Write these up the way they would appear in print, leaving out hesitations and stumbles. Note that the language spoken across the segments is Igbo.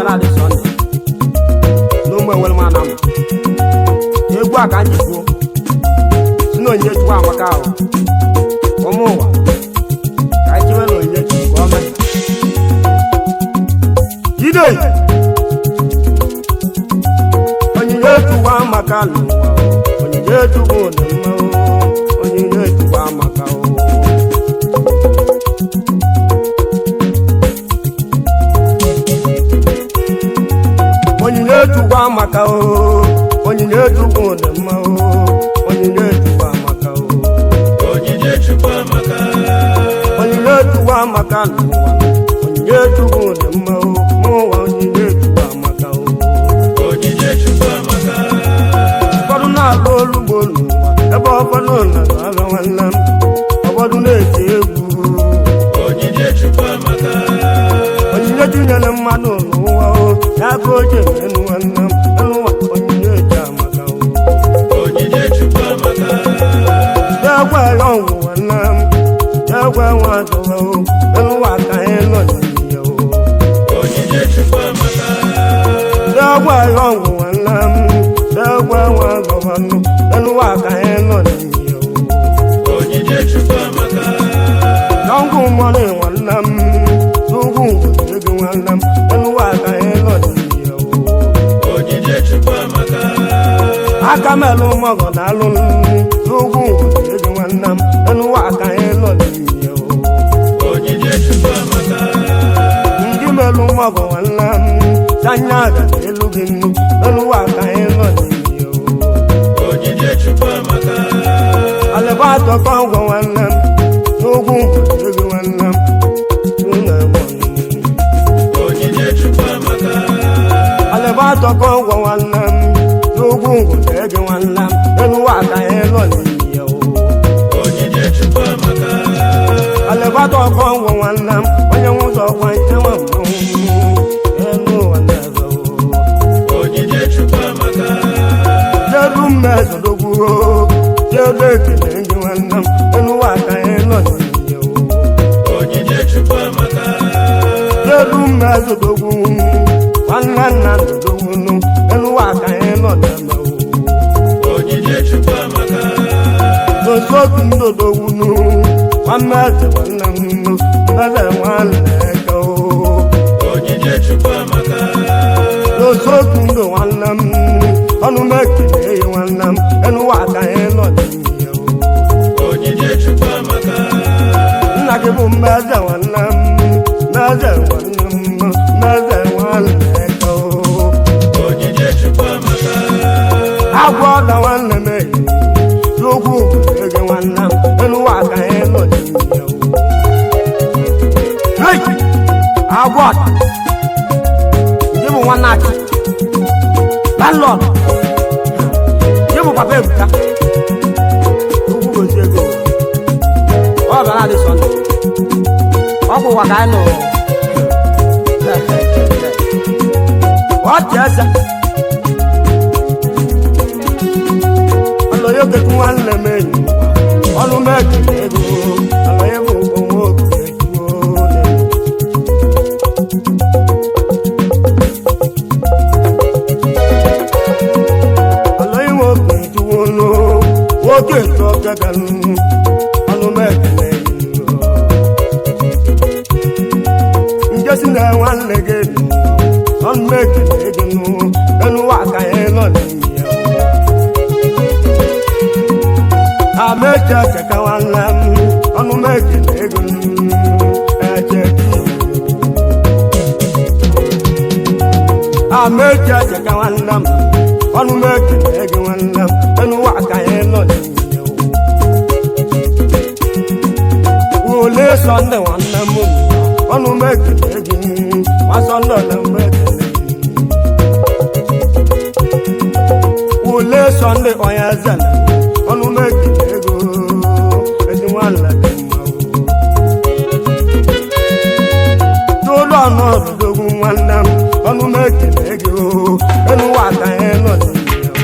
bịara adị Sọnde n'ụmụ enwere m ana m egwu a ka anyị kwuo si na onyinye Chukwu amaka ahụ. Ụmụ ụwa, ka anyị chewe na onyinye Chukwu ka ọ mee ide. Onyinye Chukwu amaka n'ụwa, onyinye Chukwu dị mma, onyinye Chukwu amaka o. Onyinye Chukwu amaka o, onyinye Chukwu dị mma o, onyinye Chukwu amaka o. Onyinye Chukwu amaka. Onyinye Chukwu amaka n'ụwa, onyinye Chukwu dị mma o, n'ụwa onyinye Chukwu amaka o. Onyinye Chukwu amaka. Ụfọdụ na-alụ olugbo n'ụwa, ebe ụfọdụ na-alụ nwanne m, ụfọdụ na-eti egwu. Onyinye Chukwu amaka. Onyinye tinyere mmadụ n'ụwa o, ya ka o ji eme nwanne m n'ụwa, onyinye ji amaka o. Onyinye Chukwu amaka. Jekwe ya ọgwụ nwanne m, jekwe nwa atụwa o, n'ụwa ka anyị nọ n'ihe o. Onyinye Chukwu amaka. Jekwe ya ọgwụ nwanne m, jekwe nwa atụwa nụ, n'ụwa ka anyị nọ n'ihe o. Onyinye Chukwu amaka. Yọngụ mọrị nwanne m, tugwu ego nwanne m, n'ụwa ka anyị nọ n'ihe o. Onyinye Chukwu amaka. Aka melụ mọgọ na alụ m, tugwu ego nwanne m, n'ụwa ka anyị nọ n'ihe o. Onyinye Chukwu amaka. Ndị melụ mọgọ nwanne m, sanya ga elu gị nnu, n'ụwa ka anyị nọ n'ihe o. Onyinye Chukwu amaka. Alịba atọkọ ngwọ nwanne m, n'ugwu ego nwanne m, nna m ọnụ. Onyinye Chukwu amaka. Alịba atọkọ ngwọ nwanne m, n'ugwu ego nwanne m, n'ụwa ka anyị nọ n'ihe o. Onyinye Chukwu amaka. Alịba atọkọ ngwọ nwanne m, onye nwụzọ ọkwa nke nwa mmanwụ, elu ụwa na-ebe o. Onyinye Chukwu amaka. Jedu mmezodogwu, jedu ekele gị nwanne m, n'ụwa ka anyị nọ n'ihe o. Onyinye Chukwu amaka. Jedu mmezodogwu, nwanne nna dodogwu, n'ụwa ka anyị nọ n'eme o. Onyinye Chukwu amaka. N'osotu ndodogwu, nwanne eze nwanne m, eze nwanne eke o. Onyinye Chukwu amaka. N'osotu ndụ nwanne m, ọnụ m ekele ya nwanne m, n'ụwa ka anyị nọ n'ihe o. Onyinye Chukwu amaka. Nna gị bụ mmeze nwanne m, mmeze nwanne m, mmeze nwanne eke o. Onyinye Chukwu amaka. Agwọ ọla nwanne m eyi, Chukwu gị nwanne m, n'ụwa ka anyị nọ n'ihe o. Hey! Agwọ ọla, gị bụ nwanne Achị, landlord, gị bụ papa Ebuka, Chukwu gozie ego. Ọ bịara adị Sọnde, ọ bụ ụwa ka anyị nọ. Ọ dị eze. Ọlọ yóò kekun nwanne m enyi, ọnụ m ekele ego, ọlọ ya bụ onwe oke ego. Ọlọ ya nwoke tuwo nụ, nwoke tụọ keke nụ, ọnụ m ekele ego. Nke si na nwanne gị nụ, ọnụ m ekele ego nụ, enu wa ka anyị nọ n'ime ya. Ameche cheka nwanne m, ọnụ m ekele ego m, eche ameche cheka nwanne m, ọnụ m ekele ego nwanne m, enu wa ka anyị nọ n'ime o. Wole Sọnde nwanne m, ọnụ m ekele gị, nwa Sọnde ole m ekele gị. Wole Sọnde onye eze na ọnụ m ekele ego, ezi nwanne dị mma o. N'ụlọ ọnụ ọdụdogwu nwanne m, ọnụ m ekele gị o, enu ụwa ka anyị nọ n'ime o.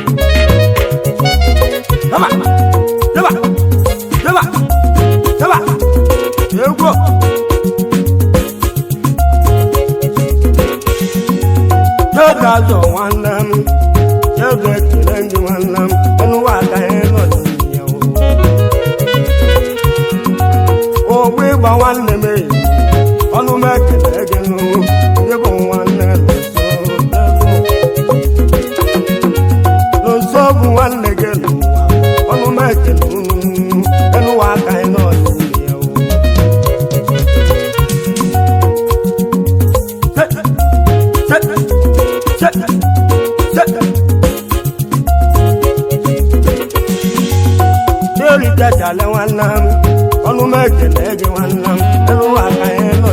Daba, daba, daba, daba, egwu. Ego azụ nwanne m, ego ekele ndị nwanne m, ọnụwa aka ịnọ n'ihe ogbu ịgba nwanne m eyi, ọnụ m ekele gị nụ, ndị bụ nwanne nso bụ nwanne gị n'ụwa, ọnụ m ekele unu, ọnụwa aka ịnọ n'ihe. Lórí jẹjàlẹ nwanne m, ọnụ m ekele gị nwanne m, elu aka ya nọ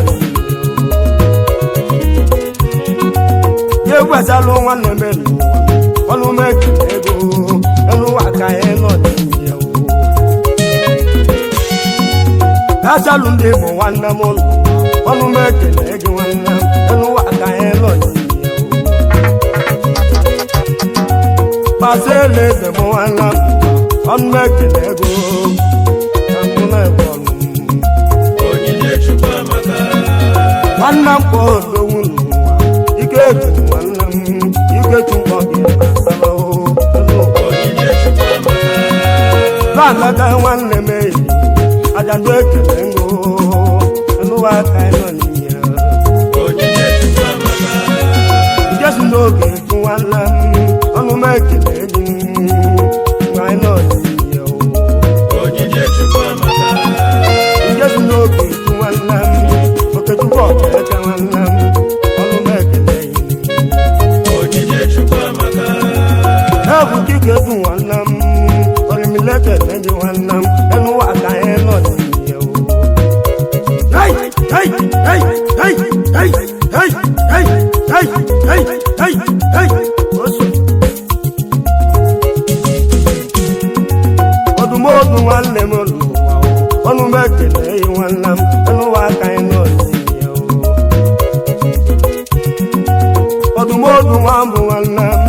ya egwesalụ nwanne m n'ụwa, ọnụ m ekele ego, elu aka ya nọ n'ihe. Asalụ ndị bụ nwanne m n'ụwa, ọnụ m ekele gị nwanne m, elu aka ya nọ n'ihe. Pasele eze bụ nwanne m, ọnụ m ekele ego, ka mụ na-ekwe ọnụ m. Onyinye Chukwu amaka. Nwanne m kpọọ odogwu n'ụwa, ike chukwu nwanne m, ike chukwu ọ gị na-asala o. Onyinye Chukwu amaka. Lọnata nwanne m eyi, ajadu ekele ngo, n'ụwa aka ị nọ n'ihe. Onyinye Chukwu amaka. Jesu n'oge eju nwanne m, ọnụ m ekele gị, mgbe anyị nọ n'ihe o. Onyinye Chukwu amaka. Jesu n'oge eju nwanne m, Okechukwu ọkaeke nwanne m, ọnụ m ekele gị. Onyinye Chukwu amaka. Ebu kike du nwanne m, orimileke gị nwanne m, enu aka anyị nọ n'ihe o. Hey, hey, hey, hey, hey, hey, hey, hey, hey, hey, hey, osu. Ọdụmọdụ nwanne m n'ụwa o, ọnụ m ekele gị nwanne m, enu aka anyị nọ n'ihe o. Ọdụmọdụ nwa mbụ nwanne m,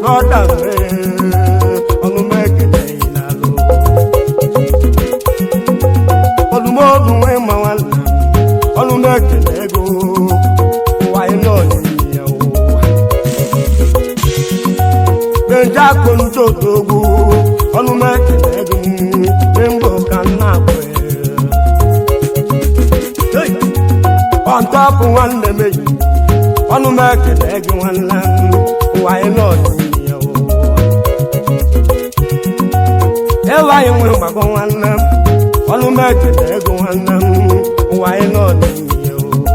brọda m, ọnụ m ekele gị n'alụ. Ọdụmọdụ nwa ịma nwanne m, ọnụ m ekele ego, ụwa anyị nọ n'ihe ụwa. Benja akọnuche odogwu, ọnụ m ekele ego m, mbụ ka m na-akpọ ya. Ọntọpụ nwanne m eyi, ọnụ m ekele gị nwanne m, ụwa anyị nọ n'ihe ụwa. Ewe anyị nwere mgbagọ nwanne m, ọnụ m ekele ego nwanne m, ụwa anyị nọ n'ihe ụwa.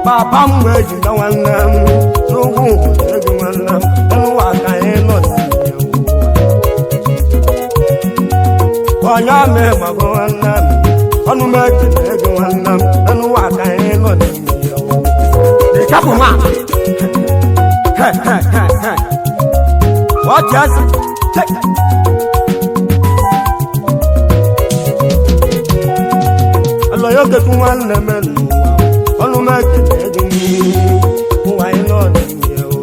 Papa m wee jide nwanne m, n'ugwu ego nwanne m, elu aka anyị nọ n'ihe ụwa. Onye ama ịgbago nwanne m, ọnụ m ekele ego nwanne m, elu aka anyị nọ n'ihe ụwa. The couple man. Hey, hey, hey, hey. What just? Take. Alọyọ ketu nwanne m n'ụwa, ọnụ m ekele gị, ụwa anyị nọ n'ihe o.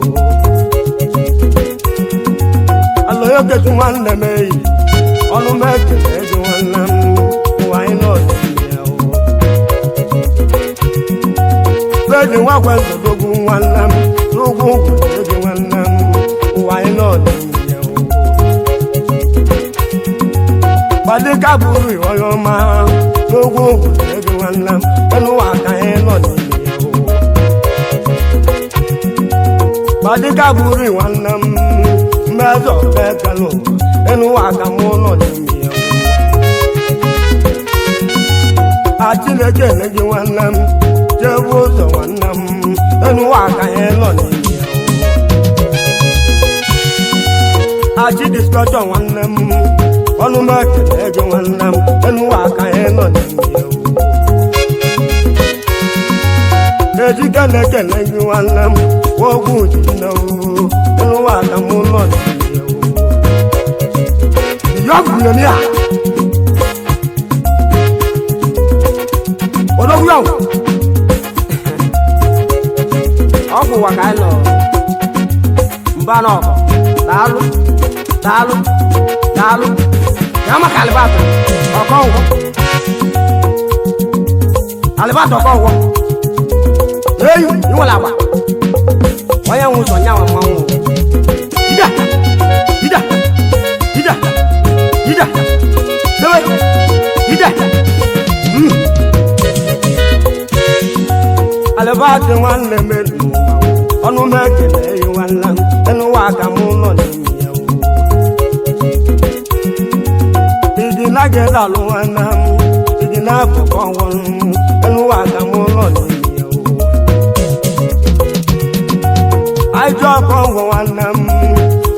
Alọyọ ketu nwanne m eyi, ọnụ m ekele gị nwanne m, ụwa anyị nọ n'ihe o. Freddy nwakwe nsogbu nwanne m, n'ugwu ngwere gị nwanne m, ụwa anyị nọ n'ihe o. Gbadika bụrụ onye ọma, n'ugwu ngwere gị nwanne m, elu aka anyị nọ n'ihe o. Gbadika bụrụ nwanne m, mmezọ beke n'ụwa, elu aka mụ nọ n'ihe o. Achineke ele gị nwanne m, jebe ụzọ nwanne m, enu aka anyị nọ n'ihe o. Achị diskọtọ nwanne m, ọnụ m ekele gị nwanne m, enu aka anyị nọ n'ihe o. Ejike na-ekele gị nwanne m, ogwu ji nne o, enu aka mụ nọ n'ihe o. Yọgwụ ya. Odogwu yọgwụ. Ọgwụ ụwa ka anyị nọ mba n'ọgụ. Daalụ, daalụ, daalụ. Ya maka alịbatụ ọkọngwọ, alịbatụ ọkọngwọ. Eyi, Ịnwere agba onye nwe ụzọ nyanwa mmanwụ. Ida ida ida ida dewe ida. Alibati nwanne m elu ọnụ m ekele yi nwanne m enu wa ka mụ nọ n'ime ya. Ìdí lágẹ̀dà ló nwanne m ìdí n'akụkọ ọnwụ enu wa ka mụ nọ n'ime ya. Àìjọ ọkọ ọgwụ nwanne m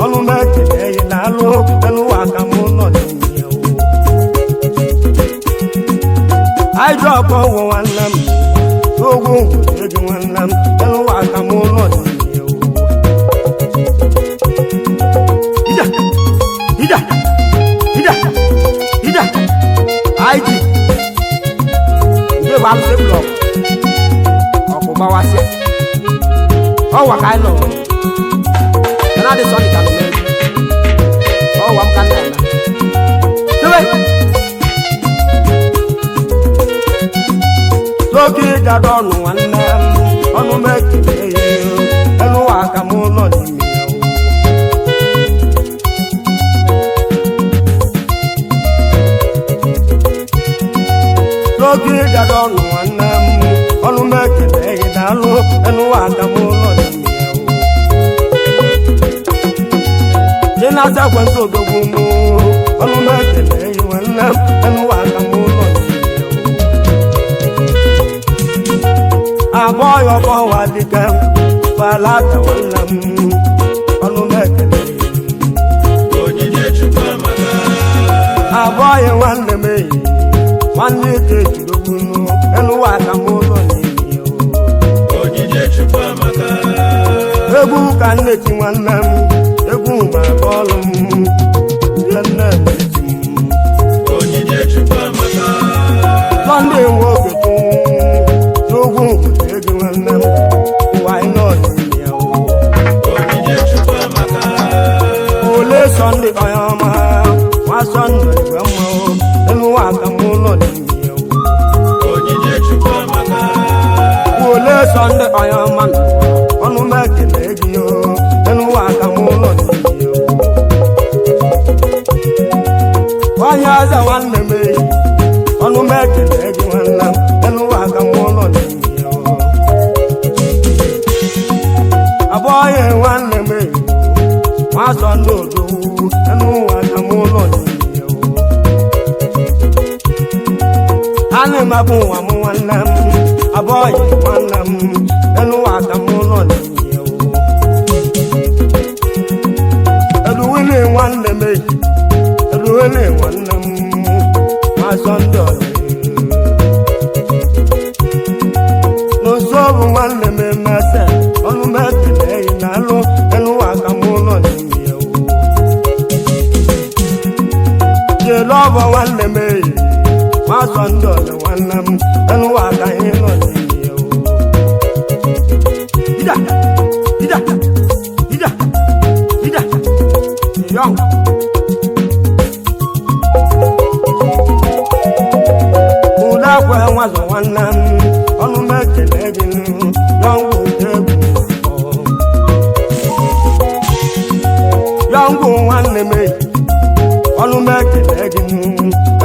ọnụ m ekele yi n'alụ enu wa ka mụ nọ n'ime ya. Àìjọ ọkọ ọgwụ nwanne m ogwu ego nwanne m elu wa ka mụ nọ n'ime ya. Ida ida ida ida id ndị bụ alụsị blọk ọkụ gbawasịa ọwa ka anyị nọ na adị sọnị ka nọ n'egwu ọwa m ka nna ya sebe lókè ìjàdọ̀ ọ̀nù nwanne m ọnụ m ekele ya elu wa ka mụ nọ n'ime ya. Lókè ìjàdọ̀ ọ̀nù nwanne m ọnụ m ekele ya daalụ elu wa ka mụ nọ n'ime ya. Chinasa kwentị odogwu mụ ọnụ m ekele ya nwanne m elu wa ka mụ nọ n'ime ya. Abọ́yọ̀ bọ̀ wá dìkẹ́ fàlàtà wọn nà m ọnụ mẹ́kẹ̀lẹ́. Onyinye Chukwu amaka. Abọ́yọ̀ nwanne m eyi nwanne ike ejirogwu nụ elu wa ka mụ nọ n'imi o. Onyinye Chukwu amaka. Egwu ka nne ti nwanne m egwu ma bọ́ọ̀lụ m ihe nne m eti m. Onyinye Chukwu amaka. Sọnde nwoke tụ n'ugwu ego nwanne m ụwa anyị nọ n'imi ya o. Onyinye Chukwu amaka. Ole Sọnde onye ọma nwa Sọnde igwe mma o elu wa ka mụ nọ n'imi ya o. Onyinye Chukwu amaka. Ole Sọnde onye ọma nọ ọnụ m ekele gị o elu wa ka mụ nọ n'imi ya o. Onye ọzọ nwanne m eyi ọnụ m ekele gị nwanne m elu wa ka mụ nọ n'imi ya o. Abụọghị nwanne m eyi nwa Sọnde odogwu elu wa ka mụ nọ n'imi ya o. Ana m abụ nwa m nwanne m abụọghị nwanne m elu wa ka mụ nọ n'imi ya o. Eduwele nwanne m eyi eduwele nwanne m nwa Sọnde ọlị n'ụsọ bụ nwanne m emese ọnụ m ekele yi n'alụ elu wa ka mụ nọ n'imi ya o. Jelu ọbọ nwanne m eyi nwa Sọnde ọlị nwanne m elu wa ka anyị nọ n'imi ya o. Ida ida ida ida yọng. Ụdakwe nwazọ nwanne m ọnụ m ekele gị yọngwụ egwu yọngwụ nwanne m eyi ọnụ m ekele gị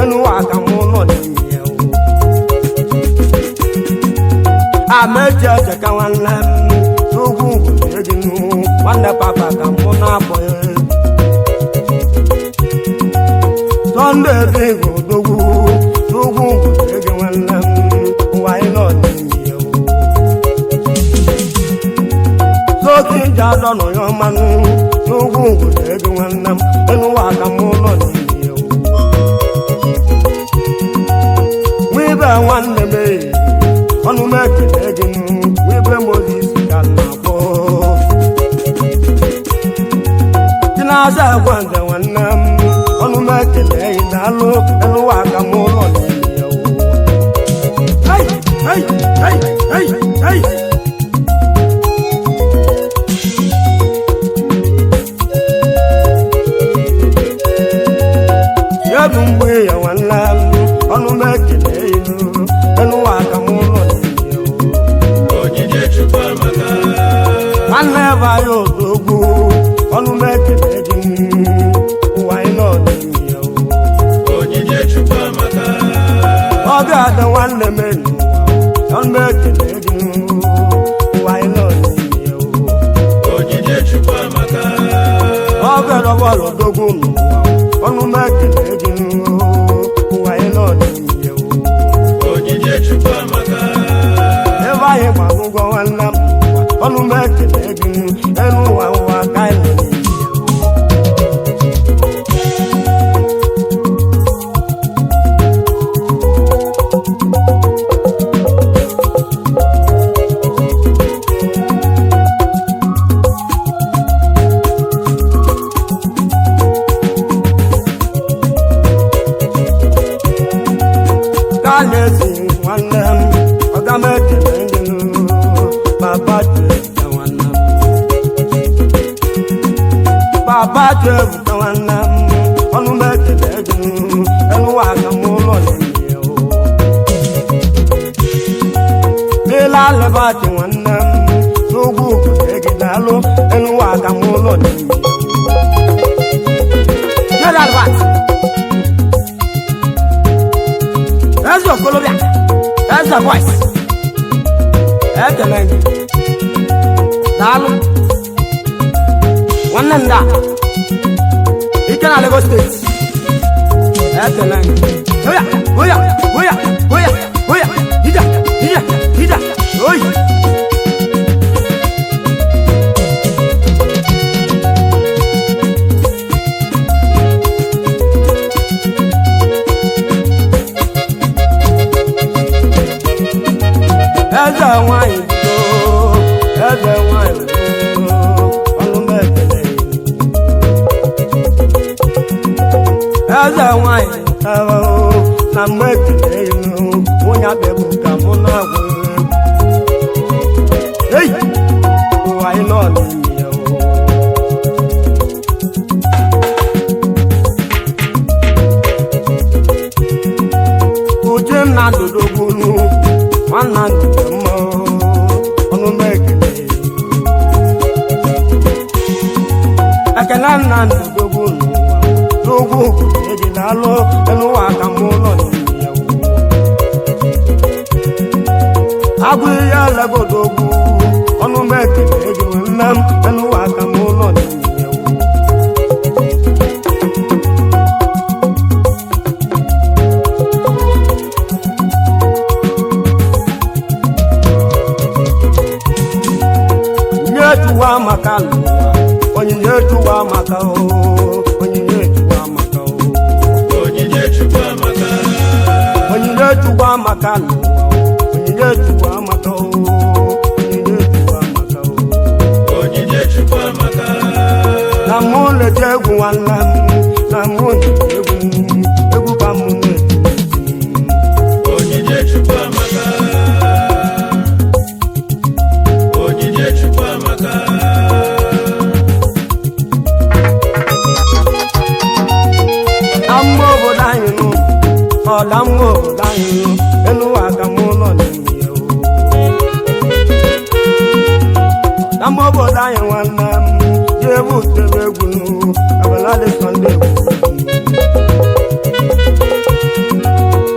enu wa ka mụ nọ n'ime ya o. Amechi echeka nwanne m n'ugwu ngwụzie gị nwanne papa ka mụ na-akpọ ya. Sọnde ebe odogwu n'ugwu ngwụzie gị nwanne m ụwa anyị nọ n'ime ya o. Soki nje adọ nọ ya mmanụ n'ugwu ngwụzie gị nwanne m enu wa ka mụ nọ n'ime ya o. Nwibe nwanne m eyi ọnụ m ekele gị nwibe Mozis ka m na-akpọ. Chinaza agwanze nwanne m ọnụ m ekele gị daalụ elu wa ka mụ nọ n'ime ya o. Hey, hey, hey, hey, hey. Ya bụ mgbe ya nwanne m ọnụ m ekele ilu elu wa ka ebe anyị odogwu ọnụ m ekele gị ụwa anyị nọ n'ime ya o. Onyinye Chukwu amaka. Ọ ga-adị nwanne m enyi ọnụ m ekele gị ụwa anyị nọ n'ime ya o. Onyinye Chukwu amaka. Ọ bịara ọgbọlọ odogwu n'ụwa ọnụ m ekele gị ụwa anyị nọ n'ime ya o. Onyinye Chukwu amaka. Ebe anyị gbara ụgwọ nwanne m ọnụ m ekele gị elu ụwa ụwa ka anyị nọ n'ime ya o. Kalesi nwanne m ọga m ekele gị papa Chebuka nwanne m papa Chebuka nwanne m ọnụ m ekele gị elu ụwa ka m ụlọ n'ime o Mila Lebati nwanne m n'ugwu gị daalụ elu ụwa ka m ụlọ n'ime o Mila Lebati Eze okolobịa, eze voice, ekele gị. Daalụ. Nwanne m da, ike na Lagos steeti, ekele gị. Oya, oya, oya, oya, oya, ija, ija, ija, oyi. Eze nwanyị too, eze nwanyị too, ọnụ m ekele gị. Eze nwanyị too, na m ekele gị, nwunye abịa ka mụ na-agwa egwu. Ei, ụwa anyị nọ n'ime ya o. Uche nna dodogbunu, nwanna dịbe mma ọnụ m ekele. Ekele nna dodogbunu, n'ugwu eji daalụ elu ụwa ka mụ nọ n'ime ya o. Agụ ihe legodogwu, ọnụ m ekele gị nne m elu ụwa ka mụ nọ n'ime ya o. Onyinye Chukwu amaka n'ụwa, onyinye Chukwu amaka o, onyinye Chukwu amaka o. Onyinye Chukwu amaka. Onyinye Chukwu amaka n'ụwa, onyinye Chukwu amaka o, onyinye Chukwu amaka o. Onyinye Chukwu amaka. Na mụ na-ete egwu nwanne m, na mụ na-ete egwu, egwu ka mụ na-ete. Onyinye Chukwu amaka. Onyinye Chukwu amaka. Ama obodo anyị nụ, ọda mma obodo anyị nụ, elu ụwa ka mụ nọ n'ime ya o. Ọda mma obodo anyị nwanne m, jee butere egwu nụ, abalị Sọnde egwu.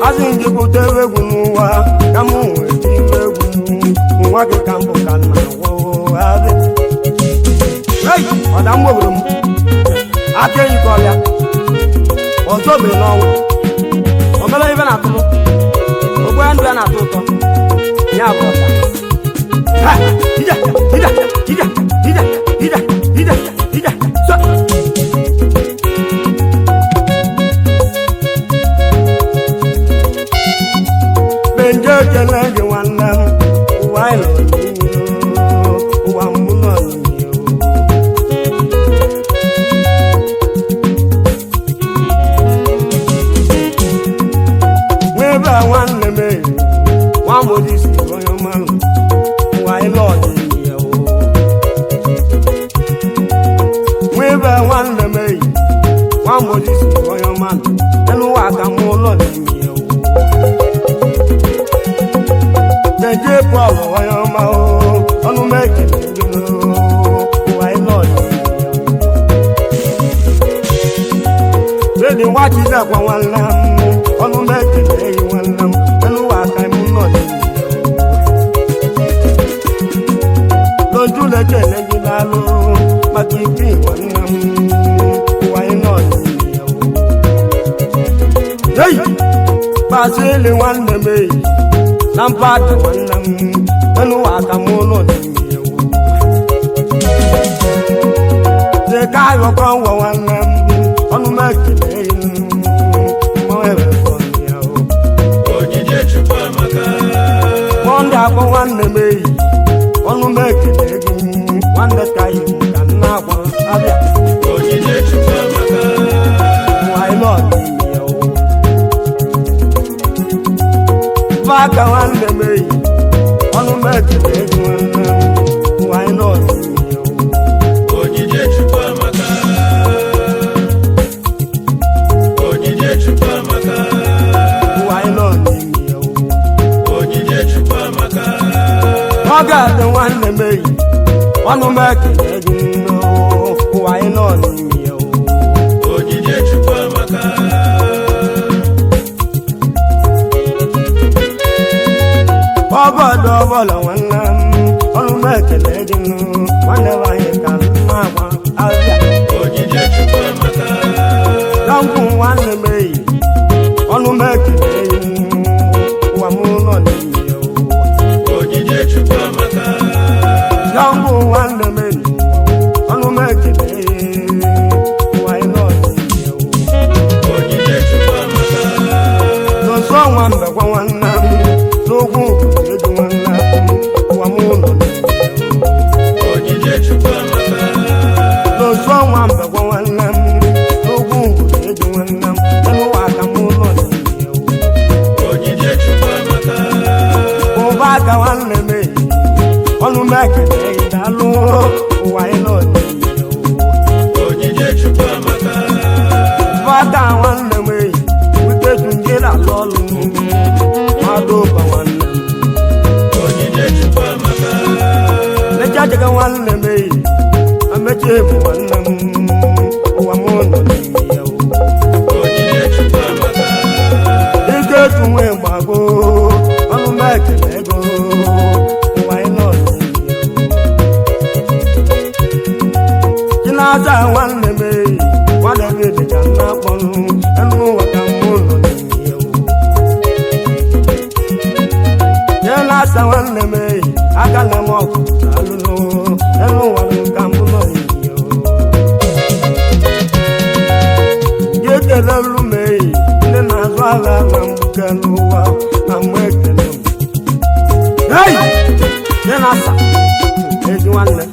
Asị m gị butere egwu n'ụwa, ka mụ nwee ime egwu nụ, nwa gị ka mbụ ka nna gwọọ adị. Ei, ọda mma obodo m, aka enyi ka ọbịa. Ọzọ mere n'ọnwụ omere ibe na-atụrụ ogbe ndụ ya na-atọ ụtọ ya bụ ọta. Ha! Ije, ije, ije, ije, ije, ije, ije, so. Benje ekele gị nwanne m ụwa anyị nọ n'ime ụwa mụ nọ n'ime nwebe a nwanne m enyi nwa mozisi onye mmanụ ụwa anyị nọ n'ime ya o nwebe a nwanne m enyi nwa mozisi onye mmanụ elu ụwa ka mụ nọ n'ime ya o Jeje Pọl onye ọma o ọnụ m ekele gị o Nwachizekwa nwanne m, ọnụ m ekele gị nwanne m, elu ụwa ka m nọ n'ime. N'oju na-ekele gị n'alụ maka ike nwanne m, ụwa anyị nọ n'ime ya. Hey! Basili nwanne m eyi, na mpadụ nwanne m, elu ụwa ka m nọ n'ime ya. Zeka ayọkọ ngwa nwanne m, ọnụ m ekele gị, mmanwụ ebe kọ ya o. Onyinye Chukwu amaka. Mọnde akpọ nwanne m eyi, ọnụ m ekele gị, nwanne ka yi m ka nna agba abịa. Onyinye Chukwu amaka. Ụwa anyị nọ n'ime ya o. Baka nwanne m eyi, ọnụ m ekele gị nwanne m, ụwa anyị nọ n'ime ya o. Onyinye Chukwu amaka. Onyinye Chukwu amaka. Ụwa anyị nọ n'ime ya o. Onyinye Chukwu amaka. Ọ ga-adị nwanne m eyi, ọnụ m ekele gị nnọọ, ụwa anyị nọ n'ime ya o. Onyinye Chukwu amaka. Ọgọdọ ọbọlọ nwanne m, ọnụ m ekele gị nnọọ, nwanne m anyị ka m na-agba abịa. Onyinye Chukwu amaka. Nkwụ nwanne m eyi, ọnụ m ekele gị nnọọ, ụwa m nọ n'ime ya o. Onyinye Chukwu amaka. Nkwụ nwanne m eyi, ọnụ m ekele gị, ụwa anyị nọ n'ime ya o. Onyinye Chukwu amaka. N'ọsọ nwa mbekwa nwanne m, n'ogwu ego nwanne m, ụwa m nọ n'ime ya o. Onyinye Chukwu amaka. N'otu ọnwa mbekwa nwanne m, n'ogwu ego nwanne m, elu ụwa ka m nọ n'ime ya o. Onyinye Chukwu amaka. Ụba aka nwanne m eyi, ọnụ m ekele gị daalụ, ụwa anyị nọ n'ime ya o. Onyinye Chukwu amaka. Ụba aka nwanne m eyi, wute ju ndị na-alụ ọlụ m, mmadụ ụba nwanne m. Onyinye Chukwu amaka. Mecha jega nwanne m eyi, amechi bụ nwanne m, ụwa m nọ n'ime ya o. Onyinye Chukwu amaka. Ike etu nwe gbago, ọnụ m ekele ego, ụwa anyị nọ n'ime ya o. Chinaza nwanne m eyi, nwanne m dịka nna akpọnụ, enu ụwa ka mụ nọ n'ime ya o. Chinaza nwanne m eyi, aka na m ọgụ alụlụ, enu ụwa ka mụ nọ n'ime ya o. Ya ekelelu m eyi, ndị na-azụ ahịa na mgbuke n'ụwa na mgbe ekele m. Hey! Chinasa, ezi nwanne,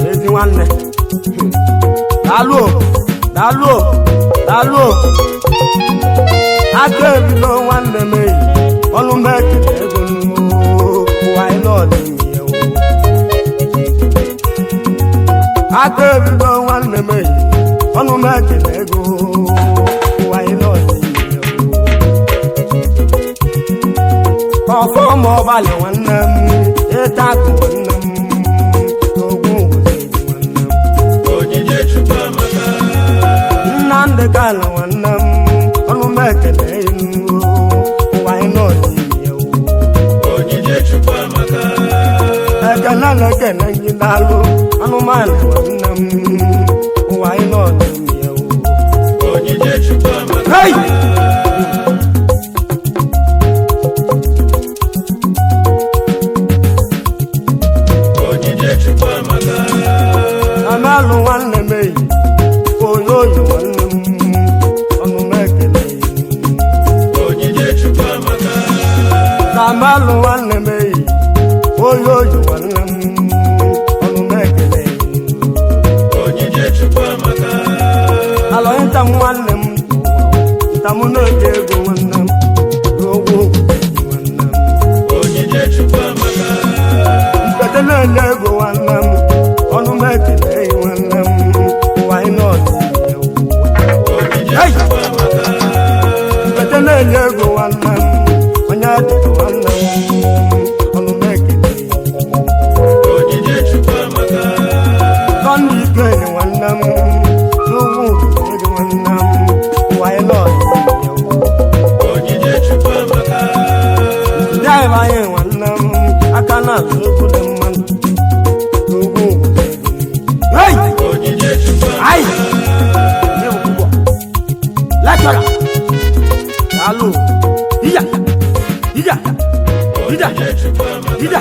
ezi nwanne. Daalụ o, daalụ o, daalụ o. Aka ebilo nwanne m eyi, ọnụ m ekele ego n'ụwa, ụwa anyị nọ n'ime ya o. Aka ebilo nwanne m eyi, ọnụ m ekele ego, ụwa anyị nọ n'ime ya o. Ọfọ ma ọbalị nwanne m, ịta akụ nwanne m, n'ogwu ụzọ nwanne m. Onyinye Chukwu amaka. Nnamdị Kanu nwanne m, ọnụ m ekele enu, ụwa anyị nọ n'ime ya o. Onyinye Chukwu amaka. Ekele na-ekele gị daalụ, anụmanụ nwanne m, ụwa anyị nọ n'ime ya o. Onyinye Chukwu amaka. Hey! Onyinye Chukwu amaka. Amalụ nwanne m eyi, oyoyo nwanne m, ọnụ m ekele Onyinye Chukwu amaka. Amalụ nwanne m eyi, oyoyo nwanne m, ọnụ m ekele Onyinye Chukwu amaka. Alọ nta m nwanne m, nta m na-eke ego nwanne m, n'ogwu nwanne m. Onyinye Chukwu amaka. Mpete na-ele ego nwanne m, ọnụ m ekele nwanne m, ụwa anyị nọ n'ime ya. Onyinye Hey! Chukwu amaka. Mpete na-enye ego nwanne m, onye dịka nwanne m, ọnụ m ekele Onyinye Chukwu amaka. Sọnde Ikenye nwanne m, n'ugwu ego nwanne m, mmanụ. Chukwu gozie ego. Hey! Onyinye Chukwu Ayi! Nye m ụgwọ. Lecturer! Daalụ. Ija! Ija! Ija! Onyinye Chukwu amaka. Ija!